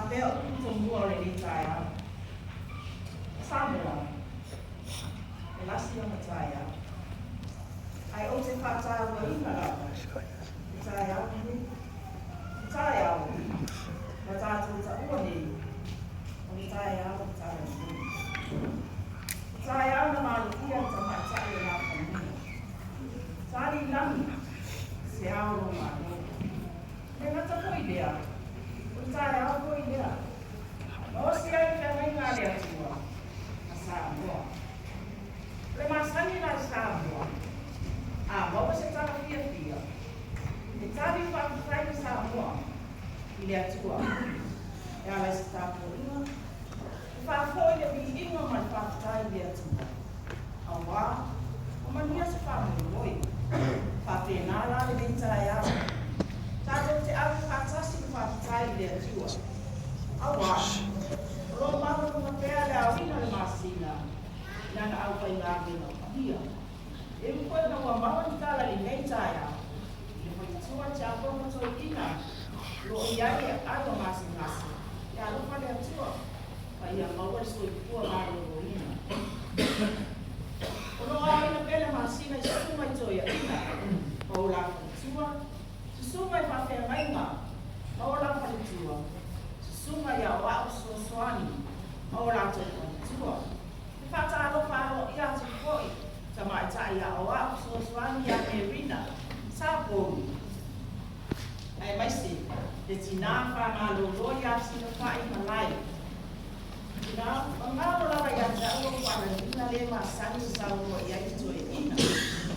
Faapea upu tomua o lenei taeao. Samoa, e lasi lona taeao. Ae ou te faatauaina lava le taeao lenei. Le taeao ua tatou taua nei, o le taeao o le Talalelei. Le taeao na maluia le tamaitai o Nafanua. Tali i lagi, se ao lou Malo. E le gata foi i lea, o le taeao foi lea na osi ai le feagaiga a le Atua ma Samoa. O le masani la i Samoa, a maua se tala fiafia, e tali faafetai le Samoa i le Atua e ala i se tapuaiga, e faafoi le viiga ma le faafetai i le Atua, auā ua manuia se faamoemoe. Faapena la lenei taeao, tatou te ave faatasi le faafetai i le Atua, auā o lo o maualuga pea le aoina o le masina i lana aufaigaluega paia. E ui foi ina ua maua ni tala i lenei taeao i le faletua tiakono toeaina o lo o i ai e aano gasegase, ia alofa le Atua ma ia maua le soifua maloloina. O lo o aoina pea le masina i susuga i toeaiina ma o la faletua, susuga i faafeagaiga ma o la faletua, susuga i aoao fesoasoani ma o latou faletua. E faatalofa aloaia atu foi tamaitai aoao fesoasoani ia Merina Sapolu, aemaise le tinā faamalolo ia Silafai Malae. Tinā, magalo lava ia te au lou faalagiga le masani e saunoa i ai le toeaina.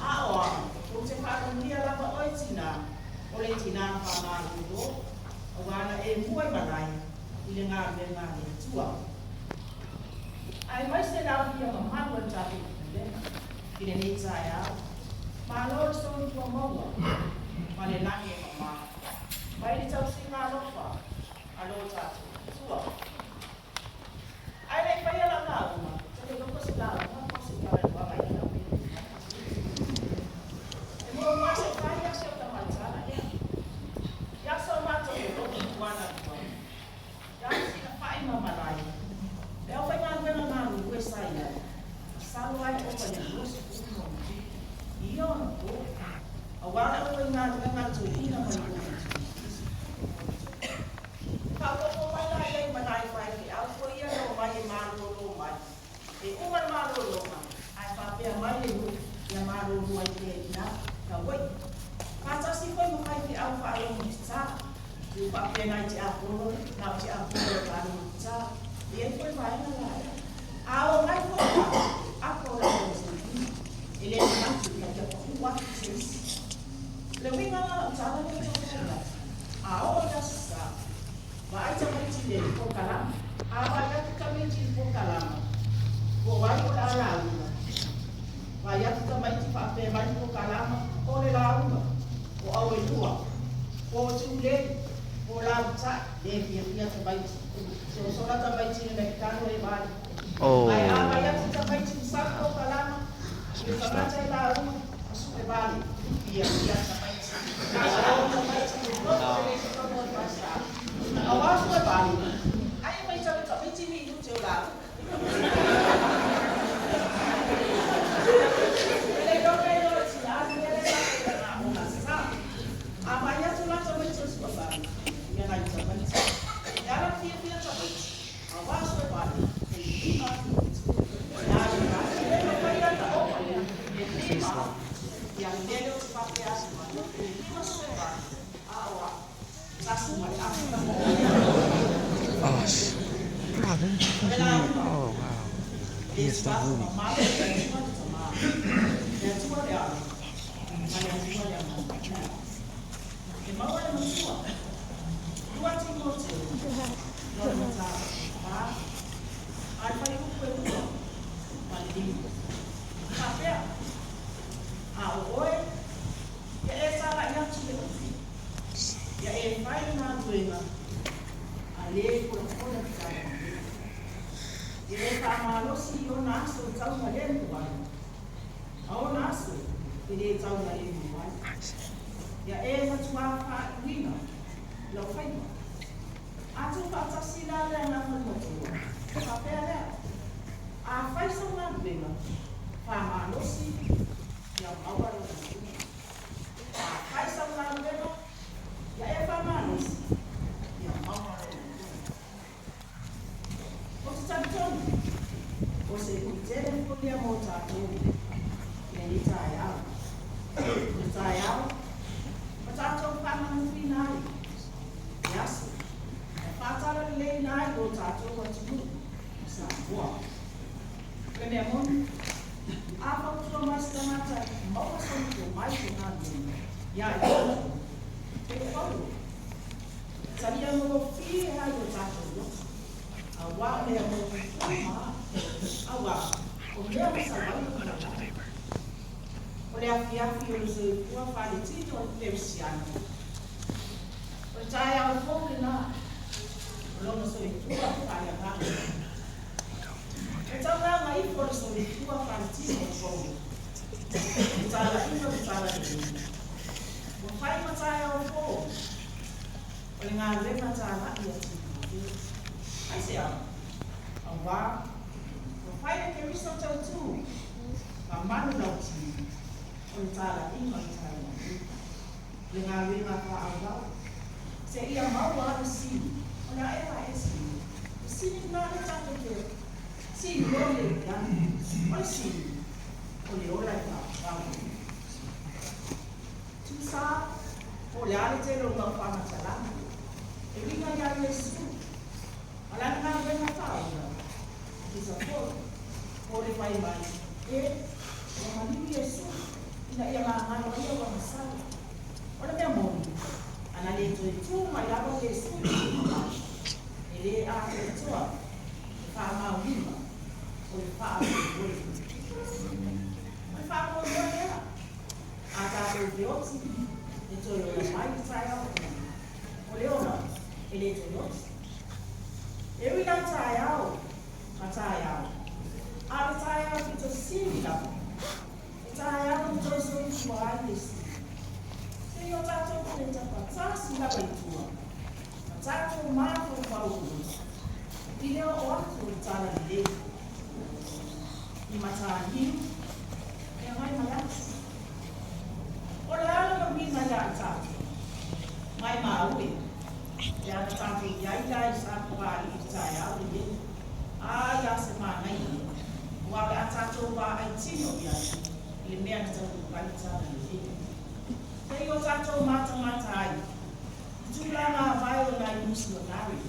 A o au, ou te faalagia lava oe tinā, o le tinā faamalolo, auā na e mua i malae i le galuega a le Atua. Aemaise le aofia mamalu o le tatou Pulega i lenei taeao. Malo le soifua maua ma le lagi e mama mai le tausiga alofa a lo tatou Atua. Ae le i faia lau lauga, ou te le iloa po o se lauga po o se talanoaga i lau E muamua se i fai lava si au tamaitala lea. I aso o matou loloto tuana lua. Ia Silafai ma Malae, le aufaigaluega galulue sa i ai, masalo lava e ova i le 20 ma ono fitu i ia ona po, aua le aufaigaluega a Toeaina ma le Komiti. E faaopoopo mai la i ai Malae faifeau foi ia na omai e malolo mai. E uma le malologa ae faapea mai le nuu ia malolo ai pea i ina, tauai. Faatasi foi ma faifeau faalogo tata. Ua faapena i tiakono, na o tiakono e faalogo tata. E i ai foi vaega la ea. A o mai foi la, apo o lau toeaina, e le manatu ina ia pau atu se isi. O le uiga la o lau tala lea e tau fai atu, a oo i aso sa, Vaai tamaiti i le polokalama. A vaai atu tamaiti i le polokalama, po o ai o le a lauga. Vaai atu tamaiti faapea mai le polokalama, o le lauga, o Auelua, po o Tulei, po o Lauta'i, le fiafia tamaiti. Sosola tamaiti i le mekano e vaai. Ae a vaai atu tamaiti i le sau polokalama, i le tagata e lauga, ma sue vale, fiafia tamaiti. O tamaiti i le loto e le totonu o le falesa. Aua sue vale, ai e faitau e tamaiti minute o lauga. E le iloa pe iloa e tina le mea lea faapea na ona sa. A vaai atu la tamaiti o sua vale, ia nai tamaiti. E ala le fiafia tamaiti, aua sue vale, e lima minute. E ala le mafai ona ova le lima, ia le mea lea ou te faapea atu ai, e lima sue vale, a o au, tasi ma le afa. Oh, oh wow. He is that movie. Le Atua le Alo, ma le Atua le Agaga. E maua le matua, 2 Timoteo, lona mataupu 4, a le fuaiupu e 2 ma le 5. E faapea, A o oe, ia e tālaʻi atu le ofi, ia e fai le galuega a le e polapola le talalelei. Ia e faamalosi i ona aso e taugalemu ai, a ona aso e le taugalemu ai. Ia e matuā faaiuina lou faiva. faatasi la le agaga o le Atua, ona faapea lea, A fai sau galuega, faamalosi ia maua lou manuia. A fai sau galuega, ia e faamalosi ia maua lou manuia. Ou te talitonu, o se ui tele foi lea mo tatou i lenei taeao. O le taeao, ma tatou faamanatuina ai le aso e faatalaleleina ai lo tatou atunuu o Samoa. O le mea moni, a fautua mai se tagata e maua sona tomai i se galuega ia i tatou, e Paulo, e talia gofie ai o tatou loto, auā o mea maututu ma auā o mea ua sau ai le tulaga. O le afiafi o le soifua faaletino o le kerisiano, o le taeao fou lenā o lona soifua faaleagaga. E taugāga ifo le soifua faaletino o Paulo i talaiga o le talalelei. Ua fai ma taeao fou o le galuega tala'i a Timoteo. Aisea? Auā ua fai le Keriso tautū ma manu lautili o le talaiga o le talalelei. O le galuega faaauau seia maua le sili. O le a ea la ea sili? Le sili lenā lea tatou te siloa nei i ai. O le sili, o le ola e faavavau. Tusa po o le a le tele o mau faamatalaga e uiga iā Iesu ma lana galuega faaola, tusa foi po o le fai mai e ua maliu Iesu ina ia magalo ai auagasala. O le mea moni, ana le toe tu mai lava Iesu i le mamalu, e lē atoatoa le faamaoniga o le faamoemoe. O le faamoemoe lea a tatou feoti e toe ola mai le taeao fou, o le ola e lē toe oti. E ui la i taeao ma taeao, a o le taeao pito sili lava, le taeao na toe soifua ai Iesu. Se i o tatou toe tapatasi lava i tua ma tatou mafaufau i le oo atu o le talalelei i Mataniu Feagaimaleata. O le a lona uiga iā i tatou? Maimau e, pe ana tatou i ai la i Sapapalii i le taeao lenei, a ia se manaia, aua o le a tatou vaai tino i ai i le mea na taunuu ai le talalelei. Se i o tatou matamata ai i tulaga avae o nai misionare,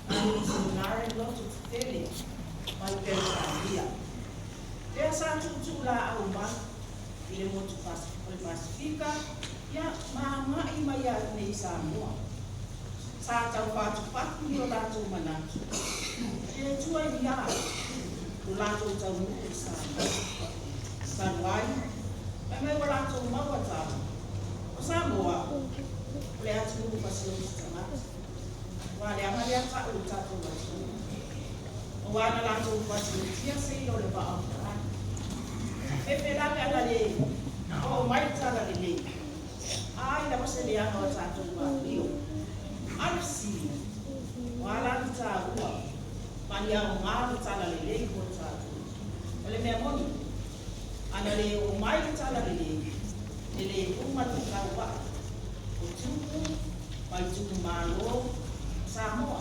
nai misionare loto tetele mai Peretania, lea sa tuutuu laau mai i le motu o le Pasefika, ia, ma agai mai lava i inei i Samoa. Sa tau fatufatu ni o latou manatu i le Atua i ni a lo latou taunuu i Samoa. Talu ai, fai mai ua latou maua tala, o Samoa, o le atunuu fasioti tagata. Ua leaga lea ta'u i le tatou atunuu, auā na latou fasiotia seila o le Vaa o Fonoti. Fefe la pe ana le oo mai le talalelei, ai lava se leaga o a tatou amio. A o le fesili, o a la ni taua ma ni aoga o le talalelei mo tatou? O le mea moni, ana le oo mai le talalelei, e lē uma le fetaua'i o tupu ma itumalo o Samoa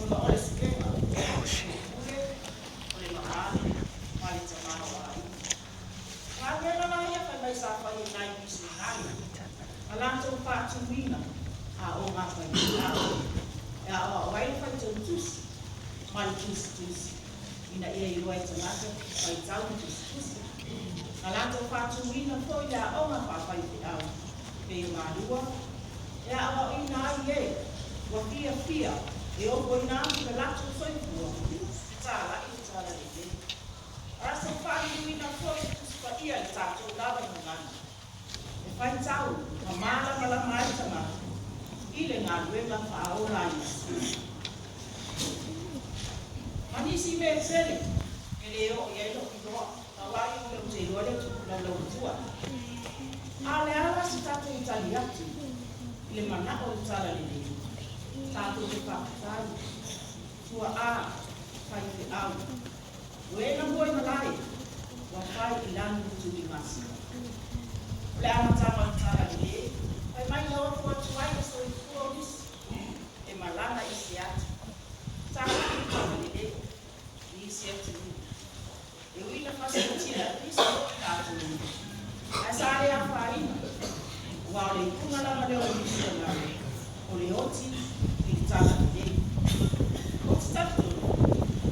ona o le suega o le pule, o le maale ma le tamaoaiga. O galuega la ia fai mai sa fai e nai misionare ma latou faatumuina aoga a faifeau e aoao ai le faitau tusi ma le tusitusi ina ia iloa e tagata faitau ma tusitusi. Na latou faatumuina foi le aoga faafaifeau pei o Malua e aoaoina ai e ua fiafia e ofoina atu le latou soifua e tala'i le talalelei. O le faaliliuina foi le Tusi Paia i le tatou lava gagana e faitau ma malamalama ai tagata i le galuega faaola a Iesu. Ma nisi mea tele e lē oo i ai lo'u iloa, auā ia o mea ou te iloa lea ou te laulau atua. A o le a la se tatou tali atu i le mana'o o le talalelei? Tatou te faafetai, tuaa, faifeau, o e na mua i malae, ua fai i lagi le tulimasina. O le amataga o le Tala Lelei, fai mai na ofo atu ai le soifua o nisi e malaga i isi atu, talai le Tala Lelei i isi atunuu. E ui ina fasioti e Keriso tatou, ae sa le afaina, aua o le iuga lava lea o le misionare, o le oti i le Tala Lelei. Ou te talitonu,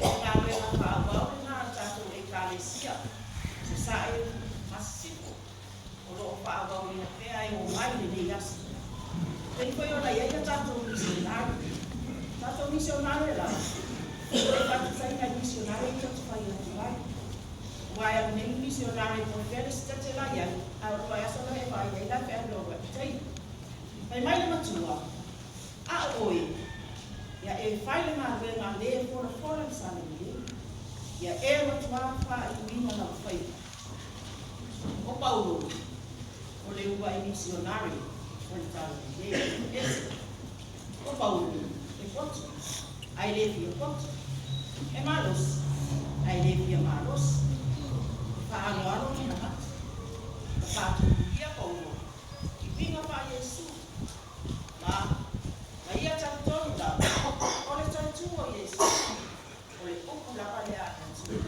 o le galuega faaauau lena a le tatou Ekalesia i Sasae ma Sisifo, o lo o faaauauina pea e oo mai i lenei aso. Pei foi ona i ai a tatou misionare. Tatou misionare lava, e faataitaiga i misionare ia ou te fai atu ai. Aua e alu nei le misionare po o fea le sitate la i ai, ae o le vaiaso la e vaai ai la e feau loa taimi. Fai mai le matua, a o oe, ia e fai le galuega a le e folafola le sa lelei, ia e matuā faaiuina lau faiva. O Paulo, o le uluai misionare o le Tala Lelei. Ese. O Paulo, e poto, ae le fia poto. E malosi, ae le fia malosi. E faaaloalo lona mata. Na faatumulia Paulo i uiga faa-Iesu, ma na ia talitonu lava, o le tautu o Iesu, o le upu lava lea a le Atua.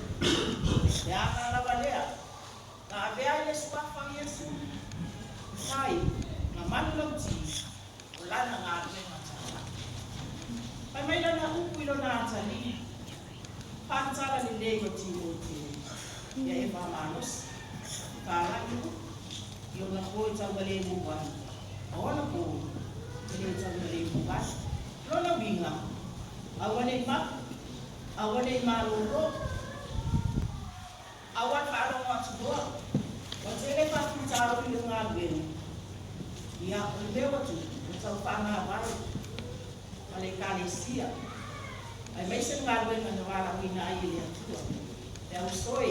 Le aga lava lea na avea ai le suafa o Iesu, fai ma manulauti o lana galuega taulai. Fai mai lana upu i lona atalii, Faatatala lelei o Timote, ia e faamalosi, talai le upu i ona po e taugalemu ai, ma ona po e le taugalemu ai. O lona uiga, aua ne i mapu, aua ne i malolo, aua le faalogo atu loa, ua tele faafitauli i le galuega. Ia, o le mea ua tupu, ua tau faagavale ma le Ekalesia, aemaise le galuega na valaauina ai e le Atua le ausoe.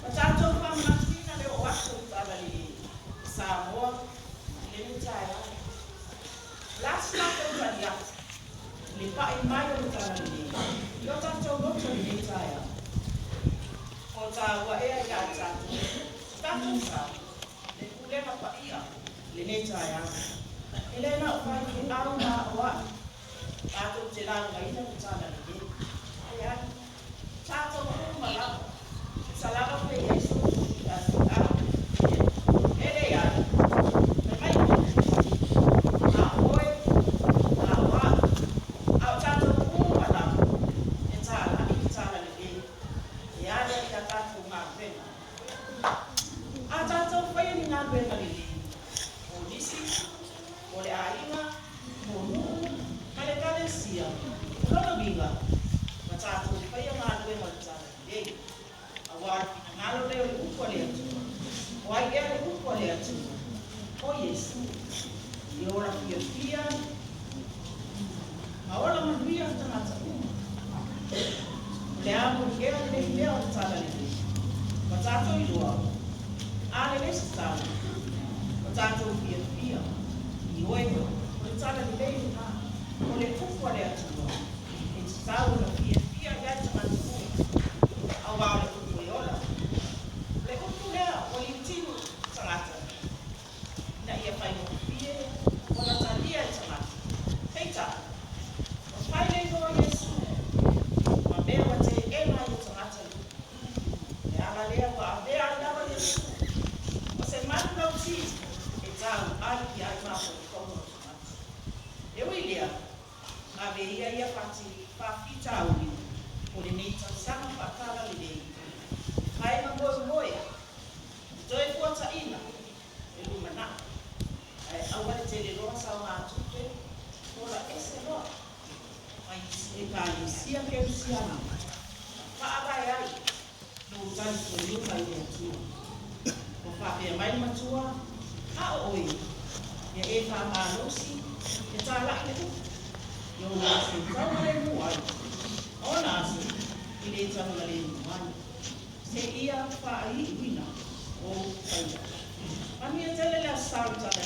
Ua tatou faamanatuina le oo atu o le Talalelei i Samoa i lenei taeao. O le a se tatou tali atu i le pai mai o le Talalelei i o tatou loto i lenei taeao? O taua ea ia i tatou se tatou sao le pulega paia i lenei taeao? E le na o faifeau ma aoai tatou te laugaina le Talalelei. Leai. Tatou uma lava. Tusa lava pe i ai sou tofi faifeau. E leai. Fai mai oe, a o oe, a o au, a o tatou uma lava e talai le Talalelei e ale ai a tatou galuega. A tatou faia ni galuega lelei mo nisi, mo le aiga, mo nuu, ma le ekalesia, o lona uiga, ua tatou faia galuega o le Talalelei, auā le finagalo lea o le upu a le Atua. O ai ea le upu a le Atua? O Iesu. E ola fiafia ma ola manuia tagata uma. O le a moni ea lenei mea o le Talalelei? Ua tatou iloa, a lelei se tala, ua tatou fiafia, ioe, o le Talalelei lena, o le upu a le Atua, e tatau ona fiafia i ai tagata uma, auā o le upu e ola. O le upu lea ua liutinu tagata, ina ia faigofie ona talia e tagata. Peitai, ua fai le igoa o Iesu ma mea ua teena ai e tagata le upu. O le ala lea ua avea ai lava Iesu o se manu lauti e tau ai i ai mafaufauga o tagata. E ui i lea, ave ia ia faafitauli o lenei tausaga faatalalelei e fai ma moemoe i toe fuataina e lumanai, ae aua le tele loa saogatupe ola ese loa mai Ekalesia Kerisiano na faavae ai lou talitonuga i le Atua. Ua faapea mai le matua, A o oe, ia e faamalosi e talai le upu i ona aso i taugalemu ai, ma ona aso i le taugalemu ai, seia faaiuina ou faiva. Manuia tele le Aso Sa o le Tala.